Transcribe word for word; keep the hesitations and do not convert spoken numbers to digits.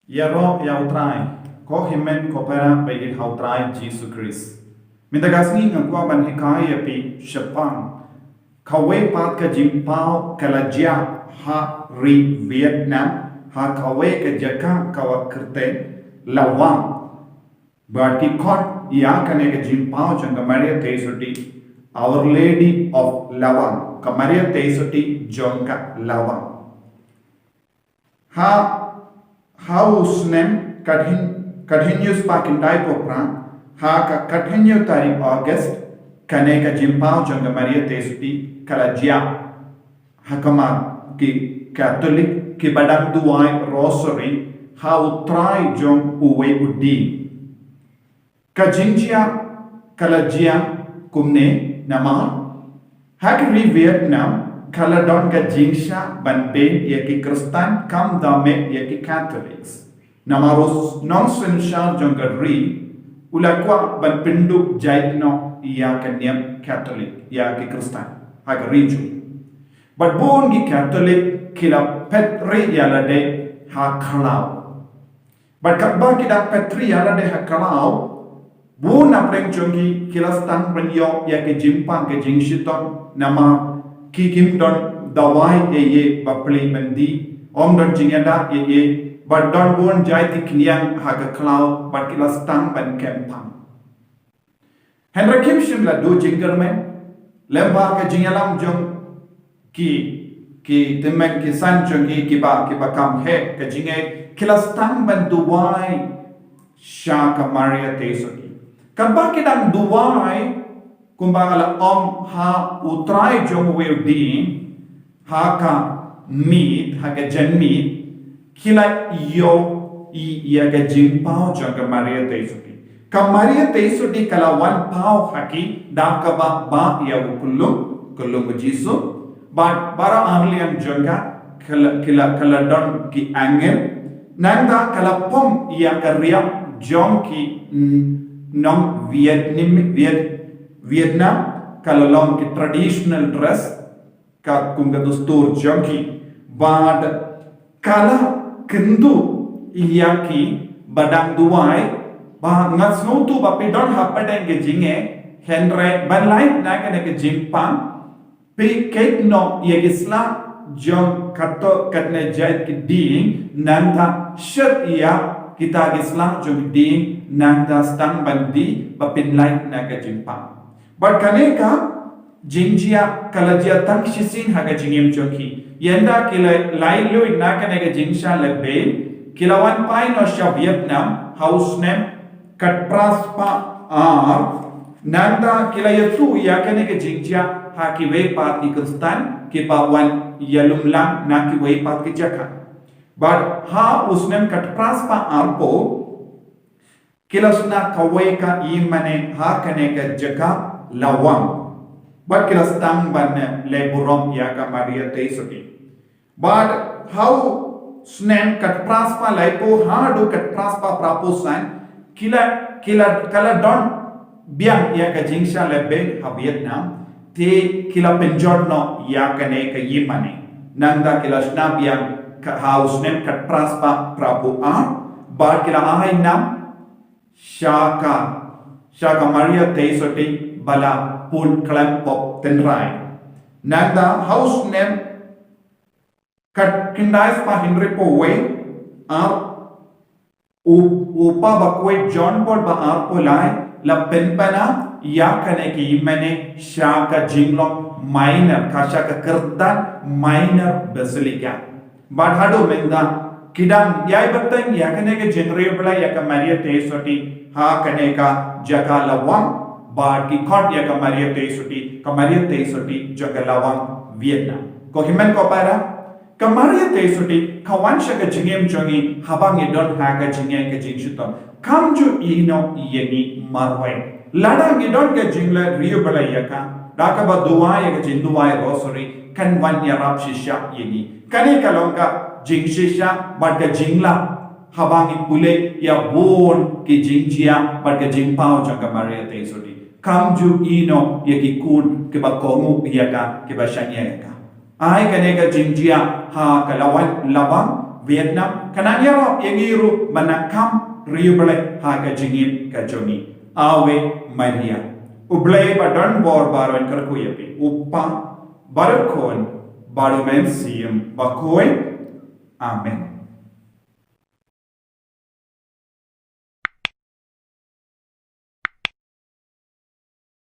Ïaroh ïa U Trai, ko hynmen ko para ba ïeit ha U Trai Jisu Khrist. Mynta ka sngi nga kwah ban hikai ïa phi shaphang kawei pat ka jingpaw ka la jia ha ri Vietnam, ha kawei ka jaka ka wa kyrteng Lawang. Bad ki khot ïa kane ka jingpaw jong ka Maria Theisotti, Our Lady of Lawang, ka Maria Theisotti jong ka Lawang. Ha, ha u snem khathynñiew, khathynñiew spah khyndai phew phra, ha ka khathynñiew tarik August, kane ka jingpaw jong ka Maria Theisotti ka la jia ha khmat ki Katholik kiba dang duwai Rosary ha U Trai jong uwei u dieng. Ka jingjia ka la jia kumne namar ha ka ri Vietnam ka la don ka jingshah ban beiñ ïa ki Khristan kam da mih ïa ki Catholics. Namar u nongsynshar jong ka ri u la kwah ban pynduh jait noh ïa ka niam Katholik, ïa ki Khristan ha ka ri jong u. Bad bun ki Katholik ki la phet ri ïa lade ha khlaw. Bad katba ki dang phet ri ïa lade ha khlaw, bun na pdeng jong ki ki la sdang ban ïoh ïa ki jingpang ki jingshitom namar ki kim don dawai ei ei ba plie ban dih, ym don jingïada ei ei, bad don bun jait ki khñiang ha ka khlaw bad ki la sdang ban kem pang. Hynrei kim shym la duh jingkyrmen lem bad ka jingïalam jong ki, ki tymmen ki san jong ki kiba, kiba kham heh ka jingngeit, ki la sdang ban duwai sha ka Maria Theisotti. Katba ki dang duwai kumba ka la ong ha U Trai jong uwei u dieng, ha ka miet, ha ka janmiet, ki la ïohi ïa ka jingpaw jong ka Maria Theisotti. Ka Maria Theisotti ka la wan paw ha ki da kaba bah ïa u kyllum, kyllum u Jisu. Bad baroh arliang jong ka ka la, ka la, ka la don ki angel. Nangta ka la pom ïa ka riam jong ki, mm, nong Vietnam, Viet-, Vietnam, ka la long ki traditional dress, ka kum ka dustur jong ki. Bad ka la kynduh ïa ki ba dang duwai, ba nga sngewthuh ba phi don ha pdeng ka jingeh, hynrei ban lait na kane ka jingpang, phi ket noh ïa ki sla jong kato katne jait ki dieng, nangta shet ïa kita ki sla jong ki dieng, nangta sdang ban dih ba phin lait na ka jingpang. Bad kane ka jingjia ka la jia tang shisien ha ka jingim jong ki. Ynda ki la laitluid na kane ka jingshah lehbeiñ, ki la wan phai noh sha Vietnam ha u snem khatphra spah ar. Nangta ki la ïathuh ïa kane ka jingjia ha kiwei pat ki Khristan kiba wan ïalumlang na kiwei pat ki jaka. Bad ha u snem khatphra spah arphew, ki la shna kawei ka ïingmane ha kane ka jaka Lawang. Bad ki la sdang ban leh burom ïa ka Maria Theisotti. Bad ha u snem khatphra spah laiphew haduh khatphra spah phraphew san, ki la, ki la, ka la don biang ïa ka jingshah lehbeiñ ha Vietnam, te ki la pynjot noh ïa kane ka ïingmane. Nangta ki la shna biang ka ha u snem khatphra spah phraphew ar, bad ki la ai nam sha ka, sha ka Maria Theisotti ba la pun khlem pop tynrai. Nangta ha u snem khatkhyndai spah hynriewphew wei, ar u, u Papa ba kawei John Paul ba arphew lai la pynbna ïa kane ka ïingmane sha ka jinglong minor, ka sha ka kyrdan minor basilica. Bad haduh mynta ki dang ïai bteng ïa kane ka jingriewblei ïa ka Maria Theisotti ha kane ka jaka Lawang, bad ki khot ïa ka Maria Theisotti, ka Maria Theisotti jong ka Lawang Vietnam. Ko hynmen ko para, ka Maria Theisotti ka wan sha ka jingim jong ngi haba ngi don ha ka jingeh ka jingshitom. Kam ju ïehnoh ïa ngi marwei. Lada ngi don ka jingleh riewblei ïa ka, da kaba duwai ïa ka jingduwai Rosary, kan wan ïarap shisha ïa ngi. Kane ka long ka jingshisha bad ka jinglap haba ngi pule ïa bun ki jingjia bad ka jingpaw jong ka Maria Theisotti. Kam ju ïehnoh ïa ki khun kiba kohnguh ïa ka, kiba shaniah ïa ka. Ai kane ka jingjia ha ka Lawang, Lawang Vietnam, ka nang ïarap ïa ngi ruh ban nang kam ri U Blei ha ka jingim ka jong ngi. Ave Maria. U Blei ba don bor baroh un kyrkhu ïa phi. U Kpa, bad u Khun, bad u Mynsiem Bakhuid. Amen.